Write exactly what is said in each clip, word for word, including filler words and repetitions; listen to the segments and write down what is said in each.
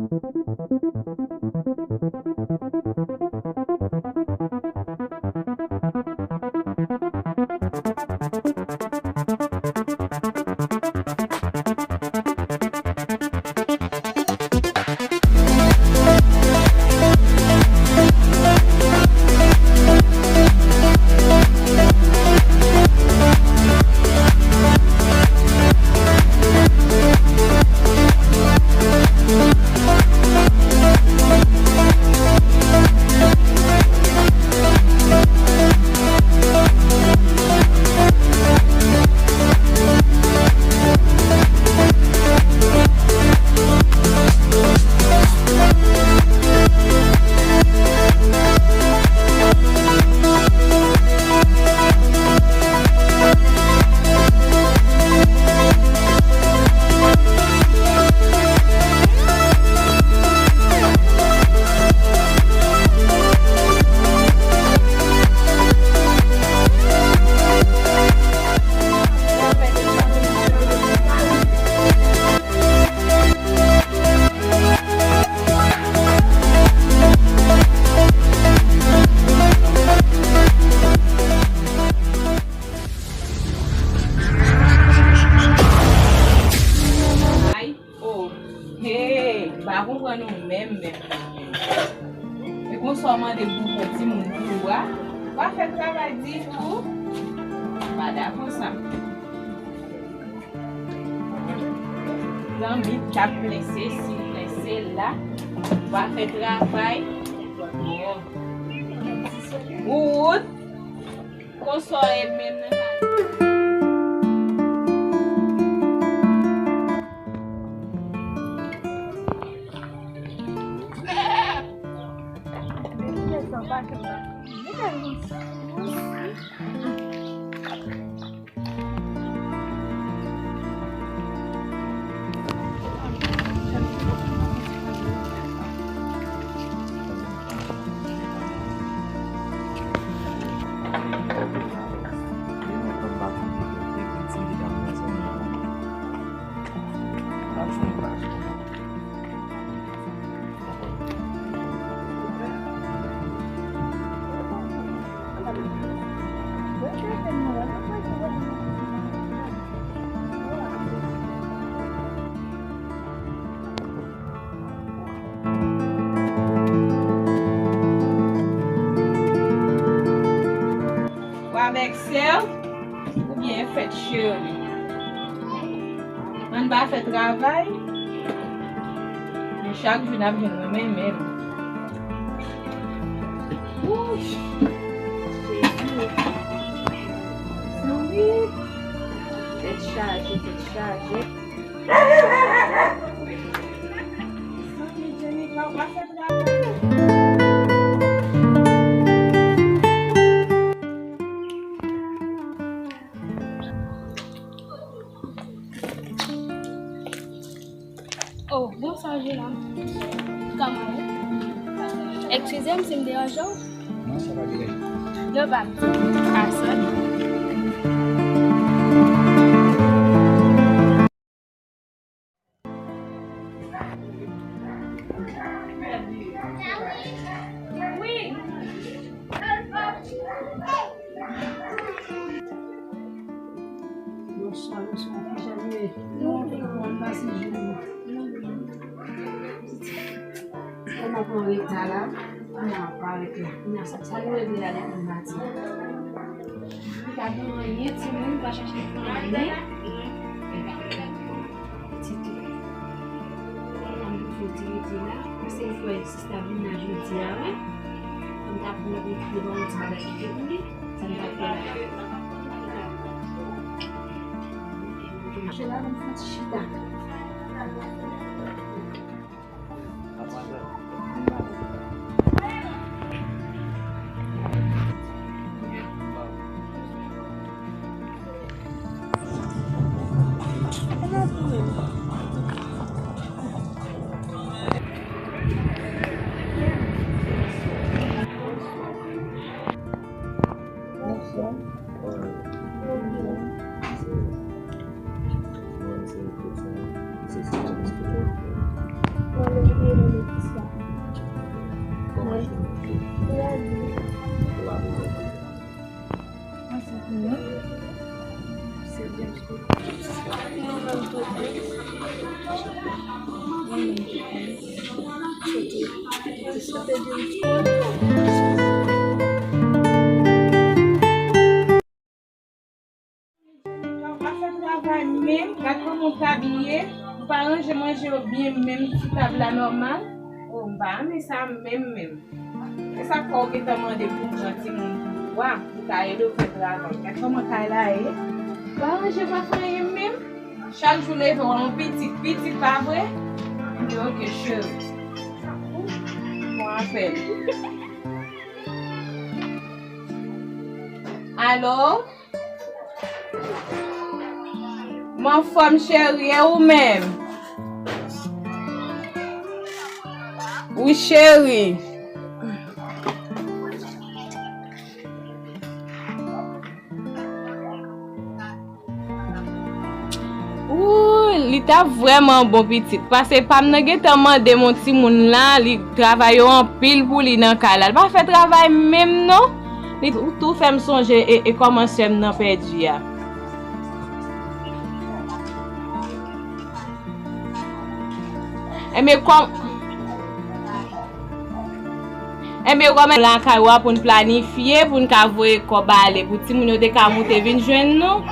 Ay, oh, hey, m pa konprann ou menm, menm, menm, menm. E konsa w mande pou yon timoun pou ou a, w a fè travay ditou. M pa dakò sa. Zanmi k ap plen sesi, plen sela, w a fè travay. Wout. Konsa w ye menm nan sa. Ou avèk sè w, oubyen fèt cheri. Ann pa fè travay, men chak jou n ap jwenn mwen menm menm. Wouch! Jezi! Zanmi! Tèt chaje, tèt chaje. Zanmi Jennifer, w pa fè travay. Oh, bonswa, Jela. Kòman ou? Eskize m si m deranje w. Non, sa pa deranje. Yo pa m. Pèsòn. Bonswa, bonswa, kijan nou ye? Nou fè kòman pase jounen? Kòman pran reta la? Kòman ap parèt la? Kounya sa, sa nou regle la depi maten? Nou pa gen anyen, timoun pa chache anyen. Ti tou. Kòman nou fè ti rete la? Paske m kwè sista vin la jodi a, wi. M ta pran yon ti bagay kite pou li. Sa m ta fè la. Mache la, ban m fè yon ti chita. Bonswa. Mwen se Etienne. M pa fè travay menm, gad kòman w t abiye, ou pa ranje manje yo byen menm sou tab la nòmal. O, m pa renmen sa menm menm. E sa k fè w gentan mande pou m pran timoun pou ou a, pou ka ede w fè travay. Gad kòman kay la ye. Ou pa ranje, pa fè anyen menm. Chak jou leve, w wè yon pitit, pitit, pa vre? M di, oke, cheri. Bon apèl. Alo? M anfòm, cheri, e ou menm? Wi, cheri. Ooh, li t ap vrèman bon pitit. Paske pa m nan gentan mande m yon timoun la, li travay yo anpil pou li nan kay la. Li pa fè travay menm non. Li tou, tou fè m sonje e, e kòman sè m nan pèdi a. Enben, kòm, enben, kòm lakay ou a pou n planifye, pou n ka voye kòb ale, pou timoun yo te ka moute vin jwenn nou.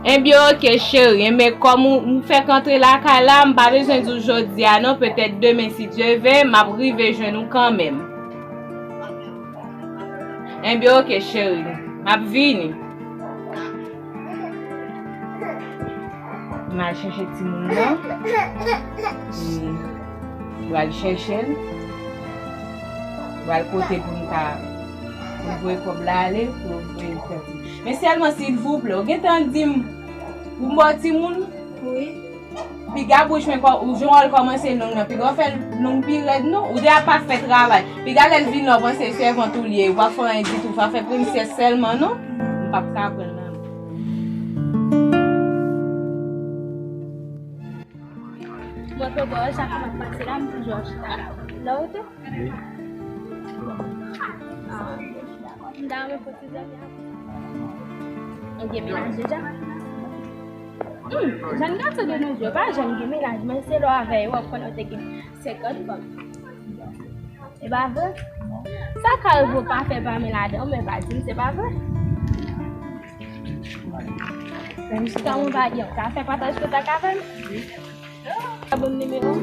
Enben, oke, cheri. Enben, kòm ou, m fèk antre lakay la, m pa bezwen di w jodi a non, petèt demen, si Dye ve, m ap rive jwenn ou kanmenm. Enben, oke, cheri. M ap vini. M al chèche timoun nan. E, m pral chèche l. M pral kote pou m ka, pou m voye kòb la ale, pou m voye l fè. Men sèlman, silvouplè, ou gentan di m pou m ba w timoun? Wi. Piga bouch mwen, kò, ou jan w al kòmanse long nan, piga w fè l long pi rèd non. Ou deja pa fè travay. Piga lè l vin la, w panse sèvant ou li ye, ou pa fè anyen ditou, w pa fè premye sèlman non. M p ap ka pran l nan. Mwen pe bò, chak fwa m ap pase la, m toujou ap chita la. La ou te? Wi. Ah, m ta renmen fè ti zèl la. Ou gen mennaj deja? Hmm, jèn gason de nos jours pa janm gen mennaj, men se lè w avè yo, w ap konnen w te gen senkant fanm. E pa vre? Sa ka rive w pa fè pa men ladan, men pa di m se pa vre. Menm si tan mwen pa gen, w ka fè pataj kontak avè m? Sa bon nimewo m.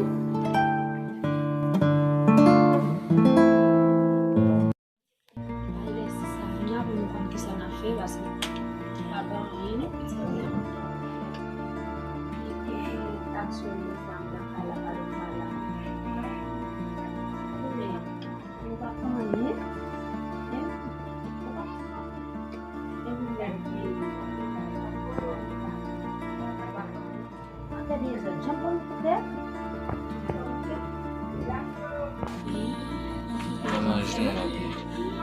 Al lèse sa vin la pou nou konn kisa n ap fè, paske pa gen anyen non. Epi aksyon nou fè anba kay la pa lòt pa la. Men, nou pa fè anyen. Men, nou pa fè anyen. E nou lève.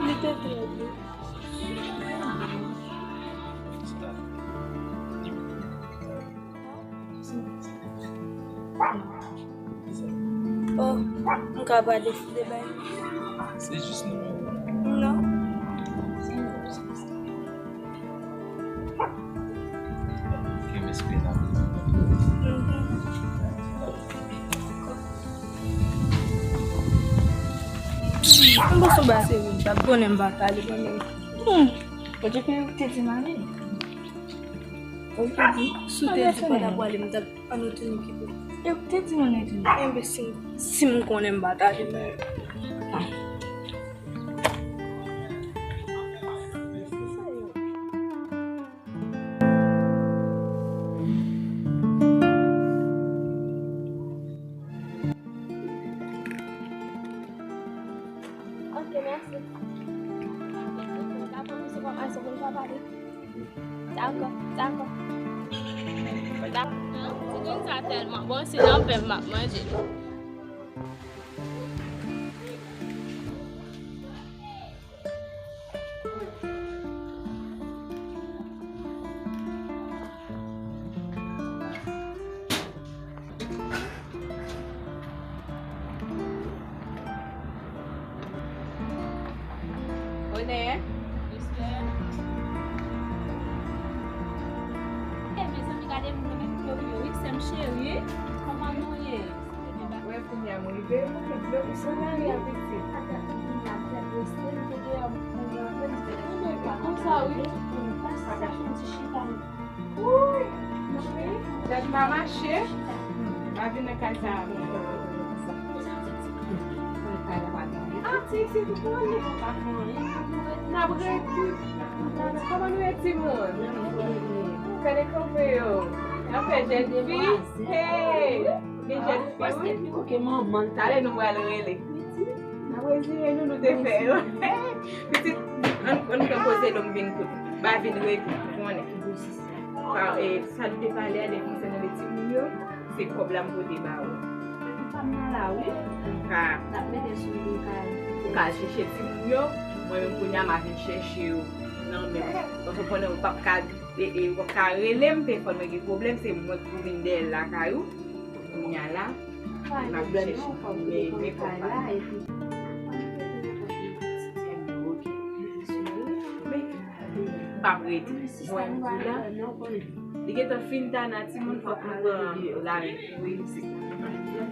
Li te trè byen. Oh, m ka pale de bay. Se jis nimewo. Non. Ke m espere n ap. M panse w ba se wi, m t ap konnen m pa ka li konnen. Hmm. Ou te konnen ou te di m ale. Ou te di, si w te di pa t ap prale, m t ap ann ou tounen kite. E ou te di m ann ou tounen. Enben, si, si m konnen m pa t ale, men. Ok, mèsi. Dakò, misye kòmanse pou l pa pale. Dakò, dakò. Dakò. Ti grenn sa tèlman bon, se nan pen m ap manje l. Lè. Respè. E mezanmi, gade moun yo menm yo ye wi, sè m cheri. Kòman nou ye? Wè, kounye a m rive, mwen te di yo pou sou lari a pitit. Konsa wi. Wouy, manmi, lè m pa mache, m pa vin nan kay sa a. Ah, ti, se tout moun li pa fè anyen. N ap rete. Kòman nou ye, timoun? Gade kanpe yo. N ap fè jèn fi. Hey! Gen jèn fi, wi. Ok, manman. Talè nou pral rele. N ap rezire nou, nou te fè yo. Pitit, ann, ann pran poze l, m vin kout. Ba vin rete, ou konnen. Pa, e, sa nou te pale a, de konsènan de timoun yo, se kòb la m pote ba ou. Fanm nan la, wi. M ka, n ap mete sou li, m ka, m ka al chèche timoun yo. Mwen menm kounye a, m a vin chèche yo nan men m. Paske konnen ou p ap ka, e, e, ou p ap ka rele m telefòn mwen gen pwoblèm, se mwen ki pou vin dèyè l lakay ou. Kounye a la, m ap chèche men, men kòb pa m. M p ap rete. Mwen di la, li gentan fin tana timoun, fòk nou pran lari. Wi, m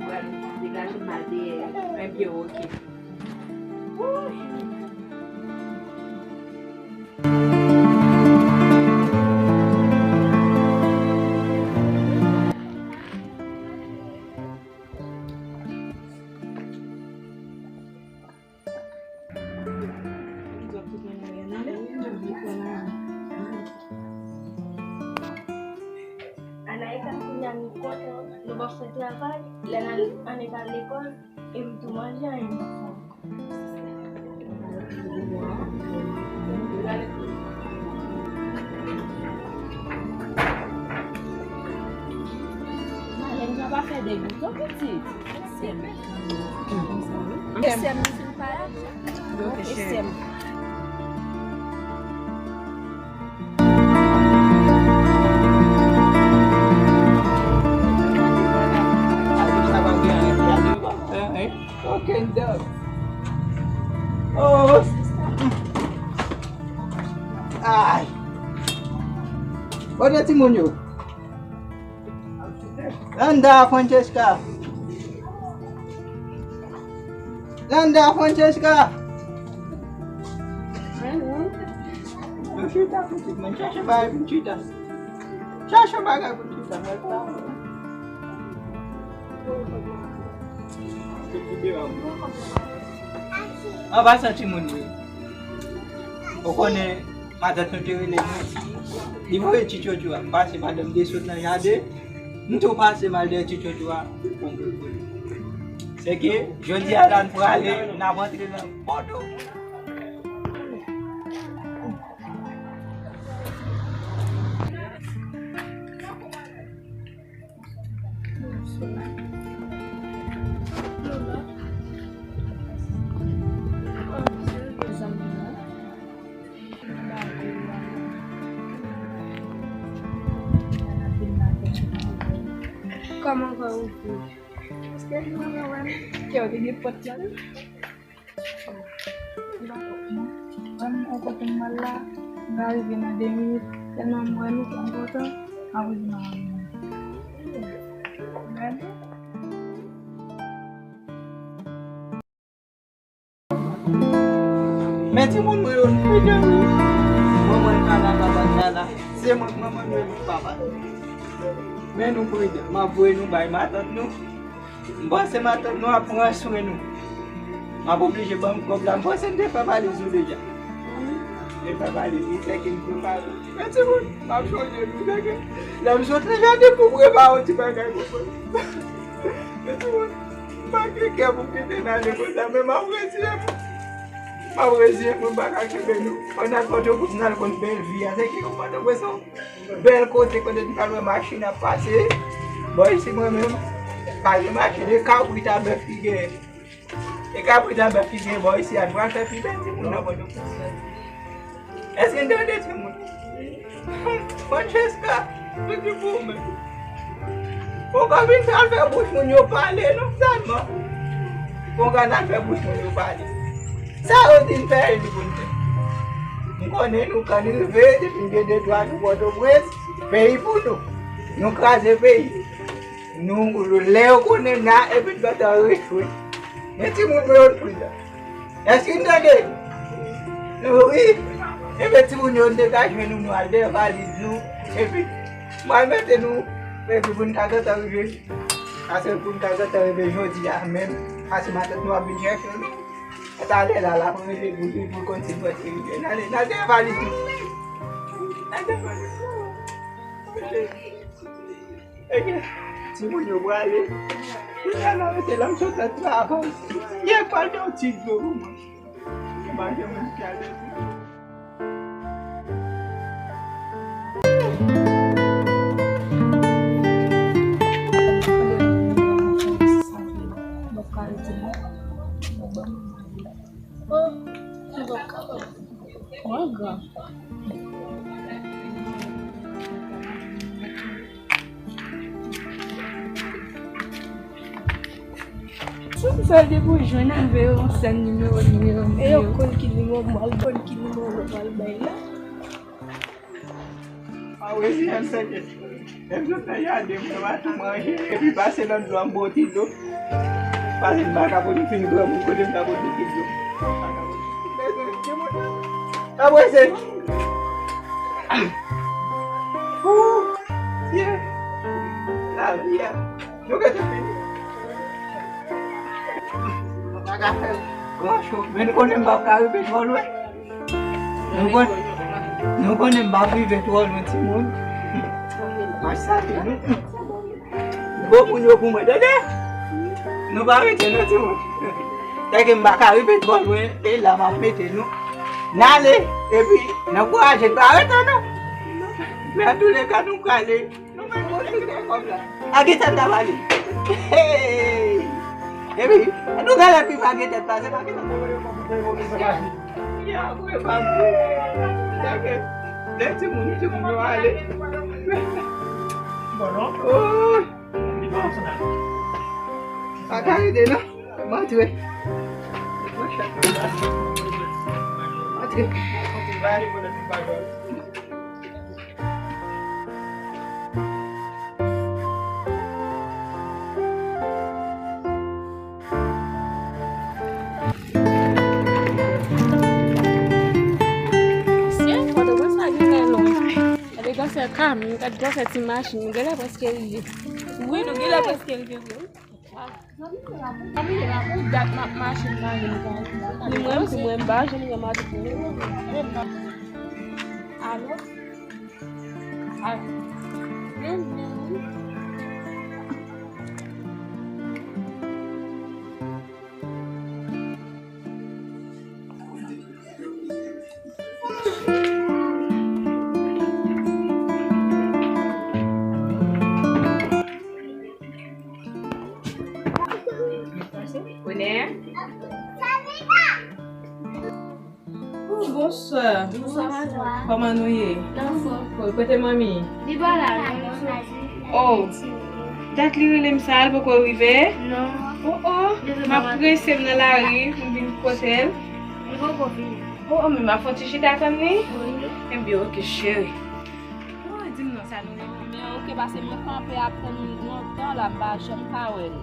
pral degaje m al dèyè. Ebyen, oke. Anaïka, kounye a nou kontan, nou p ap fè travay, lè n al, ann al lekòl, e m tou manje anyen. Malèn, jan pa fè degoutan, pitit. Sèm. Sèm, nou fin pale. Sèm. Okenn dòt. Oh. Ay. Kote timoun yo? Landa, Francesca. Landa, Francesca. Mwen chita, pitit mwen, chache bagay pou m chita. Chache bagay pou m chita, mwen pa. An pasan timoun yo. Ou konnen matant nou te rele nou. Li voye ti tchotcho a. M pase pandan m te sot nan jaden. M tou pase m al dèyè ti tchotcho a pou m pran pou li. Sèke jodi a la n prale, n ap antre nan Pòtoprens. Kòman fè ouvri? Èske nou wè m? Kè w te gen pòt la wi. Mwen, mwen kote m al la, m ka rive nan de minit. Tèlman m wè nou, m kontan, m ap rive nan yon minit. Gade. Men timoun mwen yo, nou pridan wi. Manman l pa la, papa l pa la. Se mwen k manman nou, e mwen k papa nou. Men nou pridan. M ap voye nou bay matant nou. M panse matant nou ap pran swen nou. M ap oblije ban m kòb la. M panse n te fè valiz nou deja. N te fè valiz nou, sèke n prepare. Men timoun, m ap chonje nou, sèke lè m sot nan jaden pou m prepare yon ti bagay pou mwen. Men timoun, m pa gen kè pou m kite n ale konsa, men m ap reziye m. M ap reziye m, m pa ka kenbe nou. Ann al Pòtoprens, n al konn bèl vi a. Sèke Pòtoprens se yon bèl kote, kote n pral wè machin ap pase. Bò isi mwen menm, pa gen machin, e kabrit a bèf ki genyen. E kabrit a bèf ki genyen bò isi a, n pral fè pi bèl timoun nan Pòtoprens. Èske n tande timoun? Francesca, pitit pou mwen. Ou ka vin al fè bouch moun yo pale, non, sèlman. Ou ka al fè bouch moun yo pale. Sa yo di n fè, e li pou n fè. M konnen nou, kan n rive, depi n gen de dwa nou Pòtoprens, peyi pou nou. Nou kraze peyi. Nou, lè yo konnen n la, epi nou gentan rechwe. Men timoun mwen yo t prizon. Èske n tande? Wi. Ebyen, timoun yo, n te ka jwenn nou, nou al dèyè valiz nou. Epi, m al mete nou, epi pou n ka gentan rive. Paske pou n ka gentan rive jodi a menm. Paske matant nou ap vin chèche nou. Talè la, l ap rele pou li, pou l konn si nou èske rive. N ale, n al dèyè valiz nou. N al dèyè valiz nou. Ebyen, timoun yo prale. Kounye a n a rete la, m sot nan travay. Yè, pa gen yon ti dlo pou mwen. M pa gen moun ki ale. Mwen gran. Si m fè l depi w jwenn avè yo, yon sèl nimewo, nimewo, nimewo. E yo konn ki nimewo m pral, konn ki nimewo yo pral bay la. A wi, si, m sèke. Menm jan nan jaden, mwen va tou manje. Epi pase nan dlo a, m ba w ti dlo. Pase m pa ka pote fini granmoun, kote m ka pote ti dlo. Ka prese. Ooh, yeah. Lavi a. Nou gentan fini. Nou pa ka fè gran cho. Men nou konnen m p ap ka rive twò lwen. Nou konn, nou konnen m p ap rive twò lwen, timoun. Mwen salye nou. Gwo moun yo pou mwen, tande? Nou pa rete non, timoun. Tèke m pa ka rive twò lwen, e la m ap mete nou. N ale, epi n ankouraje n pa rete non. Men antouleka, nou prale. Magetan ta pale. Hey! Epi, nou ka lè pi Magetan pase, Magetan ta pale. Ya, vre, pa vre. Lè timoun, timoun yo ale. Oh! Pa ka rete, non. M antre. M antre. Mesye, Pòtoprens la genlè lwen. Gade granfrè Kami, gade granfrè ti machin, nou genlè prèske rive. Wi, nou genlè prèske rive vre, wi. Ou dat m ap mache m pa vin kay. Ni mwen, ni mwen, m pa janm gen mache pou mwen. Alo? Alo? Mhm. Bonè. Oh, bonswa. Bonswa, madanm. Kòman nou ye? Anfòm. Kote manmi? Li pa la, non. Oh, dat li rele m sa, l poko rive? Non. Oh, oh, m ap prese, m nan lari, m vin kote l. Li poko vini. Oh, oh, men m ap fè yon ti chita tann li? Wi. Ebyen, oke, cheri. Oh, di m non, sa nou rele. Men oke, paske mwen kanpe ap tann li lontan la, m pa janm ka wè l.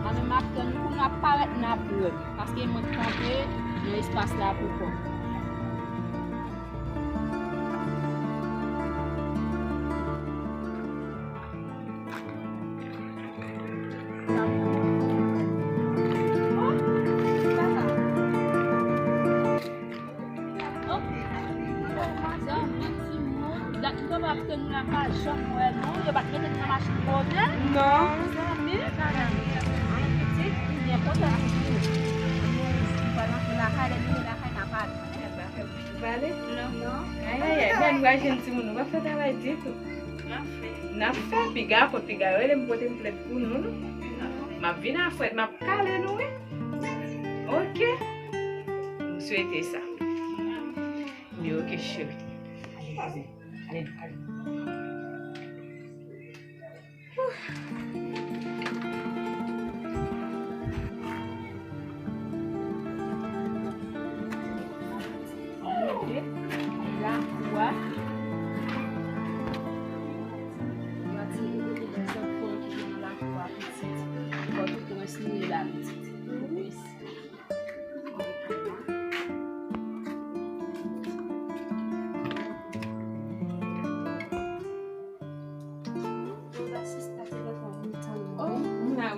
Anben, m ap tann li, pou n ap parèt, n ap wè. Paske mwen kanpe nan espas la pou kò m. Zanmi timoun, dat m kanpe ap tann ou la, m pa janm wè non. Yo pa t mete m nan machin poze? Non. Zanmi, pitit, m byen kontan pitit. M pral rantre lakay, lè m rive lakay, n a pale. Pale? Non. Ayayay, men nou pa jwenn timoun, nou pa fè travay ditou. N ap fè. N ap fè, piga, kot piga, rele m pote m plent pou nou, non. M ap vin a frèt, m ap kale nou, wi. Oke. M swete sa. Wi, oke, cheri. Ale, ale, ale.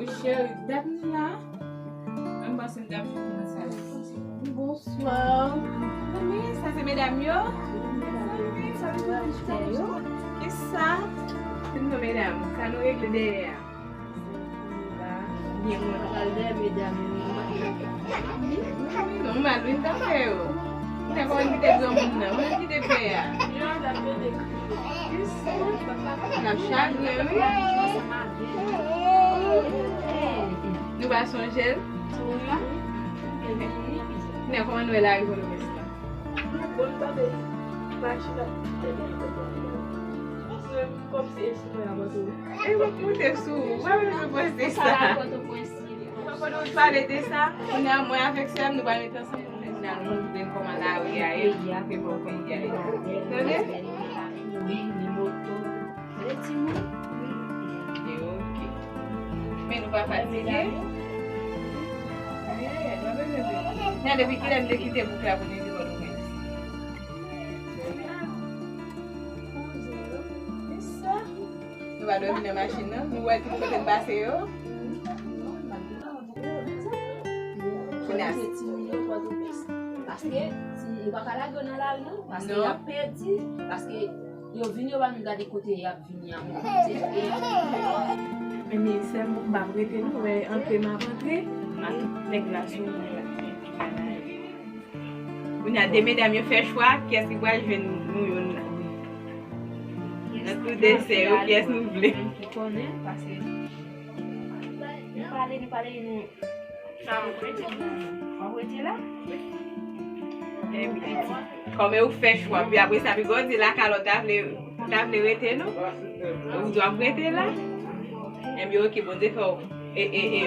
Cheri, dat nou la. Mwen panse m t ap jwenn nan sal. Bonswa. Zanmi, sa se medam yo? Zanmi, sa se medam yo? Kisa? Se nou medam. Sa nou regle dèyè a? Byen kontan. Al dèyè medam yo. Non, mal wi, m t ap fè yo. Ou te konn kite granmoun nan, ou menm ki te pè a. N ap chagren, wi. Nou pa sonje l? Kounye a kòman nou wè lari Pòtoprens lan? Kòmsi e sou mwen a Pòtoprens. E w ap moute sou ou, w ap poste sa. Fò nou pale de sa. Kounye a, mwen avèk sè m, nou pral met ansanm pou nou vin al montre n kòman lari a ye, peyi a, peyi a ye. Tande? Wi, ni moto. Tande timoun? E oke. Men nou pa fatige. Gade depi kilè n te kite bouk la pou n rive Pòtoprens. Nou pa dòmi nan machin nan. Nou wè tout kote n pase yo. Kounye a, paske si yo pa ka lage yo nan lari, non, paske y ap pèdi, paske yo vini, yo pa menm gade kote y ap vini an. Ebyen, sè m, m p ap rete, non, wè antre m ap antre, ak tout nèg la sou mwen la. Kounye a, de medam yo fè chwa, kiyès ki pral jwenn nou youn nan? Nan tout de sè yo, kiyès nou vle? Ki konnen, paske nou pale, nou pale, nou, sa w ap rete, w ap rete la? Kòm e ou fè chwa, pi apre sa, pi gwo di lakay lòt ta vle, ta vle rete, non? Ou di w ap rete la? Ebyen, oke, Bondye fè w E, e, e,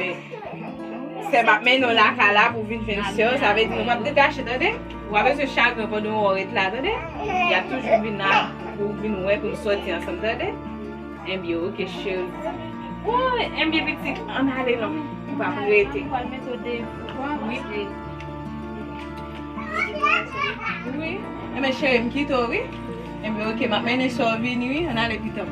sè m ap mennen w lakay la pou vin jwenn sè w, sa vle di nou p ap detache, tande? Ou pa bezwen chagren pandan w ret la, tande? Y ap toujou vin la pou vin wè, pou n sòti ansanm, tande? Ebyen, oke, cheri. Woy, ebyen, pitit, ann ale non. Ou p ap rete. Wi. Wi. Ebyen, cheri, m kite w, wi. Ebyen, oke, m ap mennen sè w vini, wi. Ann ale, pitit.